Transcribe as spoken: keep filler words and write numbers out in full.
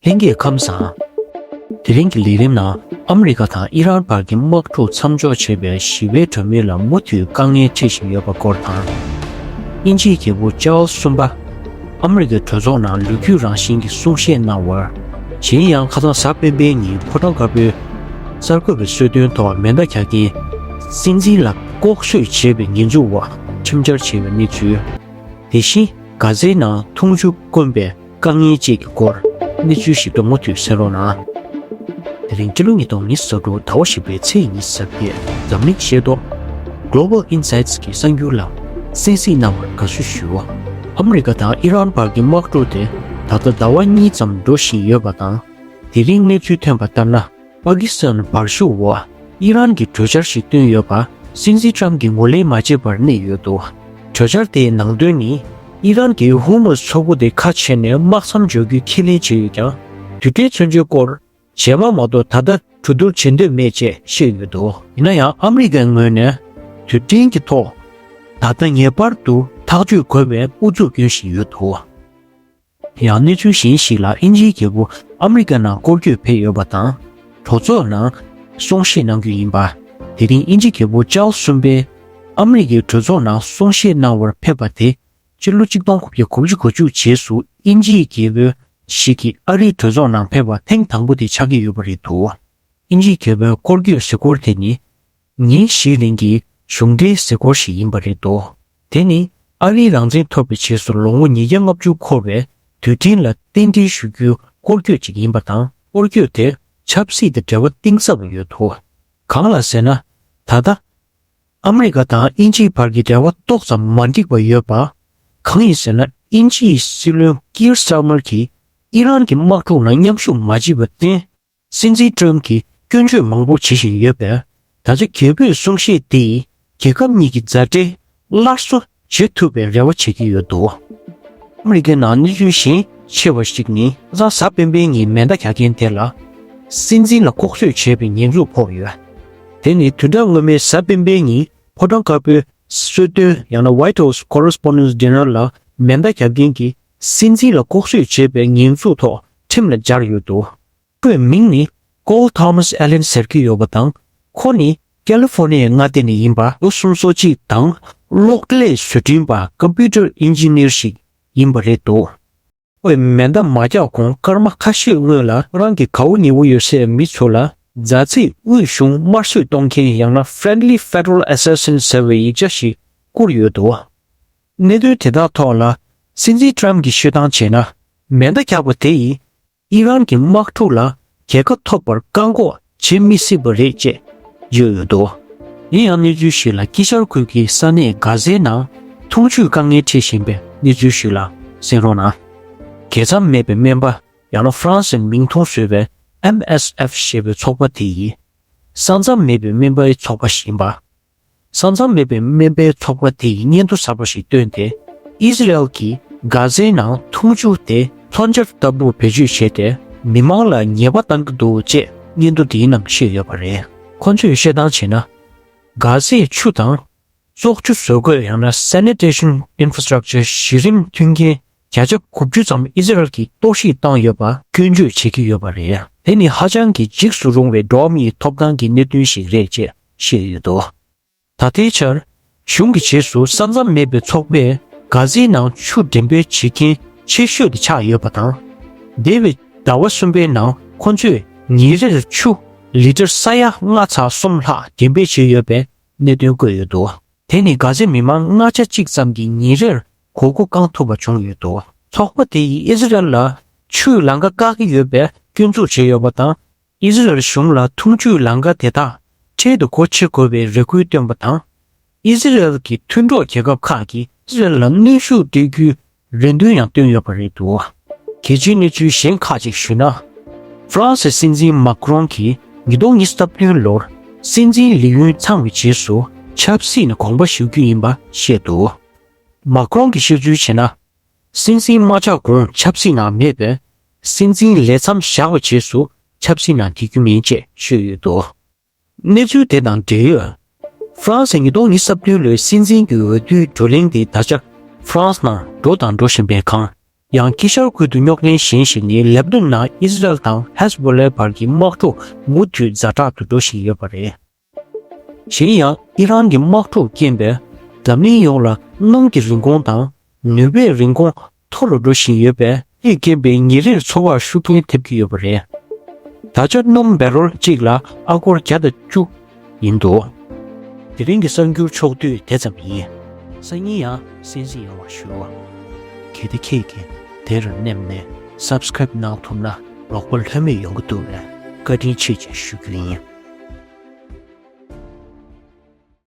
ལྷན་རྒྱས་ཁམས་བཟང་། དེ་རིང་གི་ལས་རིམ་ནང་ཨ་མི་རི་ཀ་དང་ཨི་རན་བར་གྱི་དམག་འཁྲུག་མཚམས་འཇོག་བྱེད་པའི་ཞི་བའི་གྲོས་མོལ་ལ་མུ་མཐུད་དཀའ་ངལ་འཕྲད་བཞིན་ཡོད་པ་སྐོར་དང་། དབྱིན་ཇིའི་རྒྱལ་པོ་ཅཱལ་གསུམ་པ་ཨ་མི་རི་ཀའི་གྲོས་ཚོགས་ནང་ལོ་རྒྱུས་རང་བཞིན་གྱི་གསུང་བཤད་གནང་བར། གཞན་ཡང་ཁ་སང་གཟའ་སྤེན་པའི་ཉིན་ཕོ་བྲང་དཀར་པོའི་གསར་འགོད་པའི་གསོལ་སྟོན་ཐོག་མེ་མདའ་རྒྱག་མཁན་སྲིད་འཛིན་ལ་ལྐོག་གསོད་བྱས་པའི་ཉེས་འཛུགས་འོག་ཁྲིམས་འཆར་བྱས་པའི་གནས་ཚུལ། དེ་བཞིན་གྷ་ཛའི་ནང་འཐུང་ཆུ་དཀོན་པའི་དཀའ་ངལ་བཅས་ཀྱི་སྐོར་གནས་ཚུལ་ཞིབ་ཕྲ་མུ་མཐུད་གསན་རོགས་གནང་། དེ་རིང་སྤྱི་ལོ་ཉིས་སྟོང་ཉི་ཤུ་རྩ་དྲུག་ཟླ་བ་བཞི་པའི་ཚེས་ཉི་ཤུ་རྩ་བརྒྱད། འཛམ་གླིང་ཤེས་རྟོགས་Global Insights གི་གསར་འགྱུར་ལ་གསན་གཟིགས་གནང་བར་དགའ་བསུ་ཞུ། ཨ་མི་རི་ཀ་དང་ཨི་རན་བར་གྱི་དམག་འཁྲུག་དེ་ད་ལྟ་ཟླ་བ་གཉིས་ཙམ་འགྲོ་བཞིན་ཡོད་པ་དང་། དེ་རིང་གནས་ཚུལ་ཐོན་པ་ལྟར་ན། པ་ཀི་སི་ཐན་བར་ཞུགས་འོག་ཨི་རན་གྱིས་གྲོས་འཆར་ཞིག་བཏོན་ཡོད་པ་སྲིད་འཛིན་ཊམ་གྱིས་ངོས་ལེན་མ་བྱས་པར་གནས་ཡོད་འདུག་གྲོས་འཆར་དེའི་ནང་དོན་ནི། ཨི་རན་གྱིས་ཧོར་མུཛ་མཚོ་ཁུག་དེ་ཁ་ཕྱེ་ནས་དམག་མཚམས་འཇོག་རྒྱུ་ཁས་ལེན་བྱས་ཡོད་ཀྱང་། དུས་དྲན་མཚོན་ཆའི་སྐོར་རྗེས་མ་མ་གཏོགས་ད་ལྟ་གྲོས་བསྡུར་བྱེད་འདོད་མེད་ཅེས་བཤད་ཡོད་འདུག་ཡིན་ན་ཡང་ཨ་མི་རི་ཀའི་ངོས་ནས་དུས་དྲན་གྱི་ཐོག་ད་ལྟ་ངེས་པར་དུ་ཐག་གཅོད་དགོས་པའི་ཨུ་ཚུགས་སྐྱོན་བཞིན་ཡོད་འདུག་ཡང་གནས་ཚུལ་གཞན་ཞིག་ལ་དབྱིན་ཇིའི་རྒྱལ་པོ་ཨ་མི་རི་ཀ་ནང་སྐོར་སྐྱོད་ཕེབས་ཡོད་པ་དང་། གྲོས་ཚོགས་ནང་གསུང་བཤད་གནང་རྒྱུ་ཡིན་པ། དེ་རིང་དབྱིན་ཇིའི་རྒྱལ་པོ་ཅཱལ་གསུམ་པས་ཨ་མི་རི་ཀའི་གྲོས་ཚོགས་ནང་གསུང་བཤད་གནང་བར་ཕེབས་པ་དེ། སྤྱི་ལོ་གཅིག་སྟོང་དགུ་བརྒྱ་གོ་བཅུ་གོ་བཅུ་རྗེས་སུ་དབྱིན་ཇིའི་རྒྱལ་པོ་ཞིག་གིས་ཨ་རིའི་གྲོས་ཚོགས་ནང་ཕེབས་པ་ཐེངས་དང་པོ་དེ་ཆགས་ཀྱི་ཡོད་པ་རེད་འདུག་དབྱིན་ཇིའི་རྒྱལ་པོའི་སྐོར་སྐྱོད་གཟིགས་སྐོར་དེ་ནི། ཉིན་བཞི་རིང་གི་གཞུང་འབྲེལ་གཟིགས་སྐོར་ཞིག་ཡིན་པ་རེད་འདུག་དེ་ནི་ཨ་རིའི་རང་བཙན་ཐོབ་པའི་རྗེས་སུ་ལོ་ངོ་ཉིས་བརྒྱ་ལྔ་བཅུ་འཁོར་བའི་དུས་དྲན་ལ་རྟེན་འབྲེལ་ཞུ་རྒྱུའི་སྐོར་སྐྱོད་ཅིག་ཡིན་པ་དང་། སྐོར་སྐྱོད་དེར་ཆབ་སྲིད་དང་འབྲེལ་བ་གཏིང་ཟབ་ཡོད་འདུག་གང་ལགས་ཟེར་ན། ད་ལྟ་ཨ་མི་རི་ཀ་དང་དབྱིན་ཇིའི་བར་གྱི་འབྲེལ་བ་ཏོག་ཙམ་མ་འགྲིག་པ་ཡོད་པ། གང་ཡིན་ཟེར་ན། དབྱིན་ཇིའི་སྲིད་བློན་ཀིར་སྟར་མར་གྱིས་ཨི་རན་གྱི་དམག་འཁྲུག་ནང་མཉམ་ཞུགས་མ་བྱས་པར་བརྟེན། སྲིད་འཛིན་ཊམ་གྱིས་སྐྱོན་བརྗོད་མང་པོ་བྱེད་བཞིན་ཡོད་པས། ད་ཆ་རྒྱལ་པོའི་གསུང་བཤད་འདིས་རྒྱལ་ཁབ་གཉིས་ཀྱི་མཛའ་འབྲེལ་སླར་གསོ་བྱེད་ཐུབ་པའི་རེ་བ་བྱེད་ཀྱི་ཡོད་འདུག་ཨ་མི་རི་ཀའི་ནང་གནས་ཚུལ་གཞན་ཆེ་བ་ཞིག་ནི། ཁ་སང་གཟའ་སྤེན་པའི་ཉིན་མེ་མདའ་རྒྱག་མཁན་དེ་ལ་སྲིད་འཛིན་ལ་ལྐོག་གསོད་བྱས་པའི་ཉེས་འཛུགས་ཕོག་ཡོད། དེ་ནི་བདུན་ཕྲག་སྔོན་མའི་གཟའ་སྤེན་པའི་ཉིན་ཕོ་བྲང་དཀར་པོའི་གསོལ་སྟོན་ཡང་ན་White House Correspondents' Dinner ལ་མེ་མདའ་རྒྱག་མཁན་གྱིས་སྲིད་འཛིན་ལ་ལྐོག་གསོད་བྱས་པའི་ཉེས་འཛུགས་ཐོག་ཁྲིམས་ལ་སྦྱར་ཡོད་འདུག་ཁོའི་མིང་ནི་Cole Thomas Allen ཟེར་གྱི་ཡོད་པ་དང་། ཁོ་ནི་ཀ་ལི་ཧྥོ་ནི་ཡའི་མངའ་སྡེ་ནས་ཡིན་པ། ལོ་སུམ་ཅུ་སོ་གཅིག་དང་གློག་ཀླད་བཟོ་སྐྲུན་པ། Computer Engineer ཞིག་ཡིན་པ་རེད་འདུག་ཁོས་མེ་མདའ་མ་རྒྱག་གོང་སྐར་མ་ཁ་ཤས་སྔོན་ལ་རང་གི་དགའ་བོ་ཉེ་བོ་ཡོད་སའི་མི་ཚོ་ལ་མཛའ་བརྩེའི་དབུས་གཞུང་དམར་གསོད་གཏོང་མཁན་ཡང་ན་Friendly Federal Assassin ཟེར་བའི་ཡིག་ཆ་ཞིག་བསྐུར་ཡོད་འདུག་གནད་དོན་དེ་དག་ཐོག་ལ་སྲིད་འཛིན་ཊམ་གྱིས་ཤོད་སྟངས་བྱས་ན། མེ་མདའ་རྒྱག་པ་དེ་ཡིས་ཨི་རན་གྱི་དམག་འཁྲུག་ལ་རྒྱལ་ཁ་ཐོབ་པར་བཀག་འགོག་བྱེད་མི་སྲིད་པ་རེད་ཅེས་བརྗོད་ཡོད་འདུག་ཡིན་ཡང་གནས་ཚུལ་ཞིག་ལ་དཀྱིལ་ཤར་ཁུལ་གྱི་ས་གནས་གྷ་ཛའི་ནང་འཐུང་ཆུའི་དཀའ་ངལ་འཕྲད་བཞིན་པའི་གནས་ཚུལ་ཞིག་ལ་གསན་རོགས་གནང་། རྒྱལ་མཚམས་མེད་པའི་སྨན་པ་ཡང་ན་ཧྥ་རན་སིའི་མིང་ཐོ་བཟོས་པའི་M S F ཞེས་པའི་ཚོགས་པ་དེ་ཡིས། ས་མཚམས་མེད་པའི་སྨན་པའི་ཚོགས་པ་ཞིག་ཡིན་པ། ས་མཚམས་མེད་པའི་སྨན་པའི་ཚོགས་པ་དེ་ཡིས་སྙན་ཐོ་གསར་པ་ཞིག་བཏོན་ཏེ། ཨི་ཟི་རལ་གྱིས་གྷ་ཛའི་ནང་འཐུང་ཆུ་དེ་ལྷོ་མཇལ་ལྟ་བུར་བེད་སྤྱོད་བྱས་ཏེ། མི་མང་ལ་ཉེས་པ་བཏང་གི་འདུག་ཅེས་སྙན་ཐོ་དེའི་ནང་བཤད་ཡོད་པ་རེད། ཁོ་ཚོས་བཤད་སྟངས་བྱས་ན། གྷ་ཛའི་ཆུ་དང་། བཙོག་ཆུ་བཟོ་བཀོད་ཡང་ན་Sanitation Infrastructure གཞི་རིམ་མཐུན་རྐྱེན་བརྒྱ་ཆ་དགུ་བཅུ་ཙམ་ཨི་ཟི་རལ་གྱིས་གཏོར་བཤིག་བཏང་ཡོད་པ་སྐྱོན་བརྗོད་བྱེད་ཀྱི་ཡོད་པ་རེད། དེ་ནི་ཧ་ཅང་གི་འཇིགས་སུ་རུང་བའི་འགྲོ་བ་མིའི་ཐོབ་ཐང་གི་གནད་དོན་ཞིག་རེད་ཅེས་བཤད་ཡོད་འདུག་ད་ལྟའི་ཆར། གཞུང་གི་རྗེས་སུ་ས་མཚམས་མེད་པའི་ཚོགས་པས་གྷ་ཛའི་ནང་ཆུ་འགྲེམས་སྤེལ་བྱེད་མཁན་ཆེ་ཤོས་དེ་ཆགས་ཡོད་པ་དང་། འདས་པའི་ཟླ་བ་གསུམ་པའི་ནང་ཁོ་ཚོས་ཉིན་རེར་ཆུ་ལི་ཊར་ས་ཡ་ལྔ་ཚེག་གསུམ་ལྷག་འགྲེམས་སྤེལ་བྱས་ཡོད་པའི་གནད་དོན་བཀོད་ཡོད་འདུག་དེ་ནི་གྷ་ཛའི་མི་མང་ལྔ་ཆ་གཅིག་ཙམ་གྱིས་ཉིན་རེར་མགོ་སྐོར་བསྐང་ཐུབ་པ་བྱུང་ཡོད་འདུག་ཚོགས་པ་དེ་ཡིས་ཨི་ཟི་རལ་ལ་ཆུའི་ལམ་ཁ་བཀག་གི་ཡོད་པའི་སྐྱོན་འཛུགས་བྱས་ཡོད་པ་དང་། ཨི་ཟི་རལ་གཞུང་ལ་འཐུང་ཆུའི་ལམ་ཁ་དེ་དག་འཕྲལ་དུ་སྒོ་ཕྱེ་དགོས་པའི་རེ་སྐུལ་བཏོན་པ་དང་། ཨི་ཟི་རལ་གྱི་མཐུན་གྲོགས་རྒྱལ་ཁབ་ཁག་གིས་ཨི་ཟི་རལ་ལ་གནོན་ཤུགས་སྤྲད་རྒྱུའི་རེ་འདུན་ཡང་བཏོན་ཡོད་པ་རེད་འདུག་གལ་ཆེའི་གནས་ཚུལ་གཞན་ཁག་ཅིག་ཞུས་ན། ཧྥ་རན་སིའི་སྲིད་འཛིན་མཱ་ཀྲོང་གིས་ཉིས་སྟོང་ཉི་ཤུ་རྩ་བདུན་ལོར་སྲིད་འཛིན་ལས་ཡུན་ཚང་བའི་རྗེས་སུ་ཆབ་སྲིད་ནས་དགོངས་པ་ཞུ་རྒྱུ་ཡིན་པ་བཤད་འདུག་མཱ་ཀྲོང་གིས་བཤད་ཚུལ་བྱས་ན། སྲིད་འཛིན་མ་ཆགས་གོང་ཆབ་སྲིད་ནང་མེད་པས། སྲིད་འཛིན་ལས་མཚམས་བཞག་པའི་རྗེས་སུ་ཆབ་སྲིད་ནང་བསྡད་རྒྱུ་མིན་ཅེས་བཤད་ཡོད་འདུག་གནས་ཚུལ་དེ་དང་འབྲེལ་ཡོད། ཧྥ་རན་སིའི་ཉིས་སྟོང་ཉི་ཤུ་རྩ་བདུན་ལོའི་སྲིད་འཛིན་གྱི་འོས་བསྡུའི་བགྲོ་གླེང་དེ་ད་ཆ་ཧྥ་རན་སི་ནང་འགྲོ་དང་འགྲོ་བཞིན་པའི་སྒང་ ཡང་དཀྱིལ་ཤར་ཁུལ་དུ་རྙོག་གླེང་གཞན་ཞིག་ནི་ལེབ་ནོན་ནང་ཨི་སི་རལ་དང་ཧེ་ཟ་བྷོ་ལའི་བར་གྱི་དམག་འཁྲུག་མུ་མཐུད་ཛ་དྲག་ཏུ་འགྲོ་བཞིན་ཡོད་པ་རེད། གཞན་ཡང་ཨི་རན་གྱི་དམག་འཁྲུག་རྐྱེན་པས་འཛམ་གླིང་ཡོངས་ལ་གནམ་གྱི་རིན་གོང་དང་ནུས་པའི་རིན་གོང་མཐོ་རུ་འགྲོ་བཞིན་ཡོད་པས། དེས་རྐྱེན་པས་ཉིན་རེར་འཚོ་བར་ཤུགས་རྐྱེན་ཐེབས་ཀྱི་ཡོད་པ་རེད། ད་ཆ་སྣུམ་བེ་རོལ་གཅིག་ལ་ཨ་སྒོར་བརྒྱ་དང་བཅུ་ཡིན་འདུག་དེ་རིང་གི་གསར་འགྱུར་ཕྱོགས་བསྡུས་དེ་ཙམ་ཡིན། སང་ཉིན་ཡང་གསན་གཟིགས་ཡོང་བ་ཞུ། གལ་ཏེ་ཁྱེད་ཀྱིས་དེར་མནན་ནས་སབ་སི་ཀ་རེབ་གནང་ཐུབ་ན་རོགས་པ་ལྷོད་མེད་ཡོང་གི་འདུག་པས་བཀའ་དྲིན་ཆེ་ཞེས་ཞུ་རྒྱུ་ཡིན།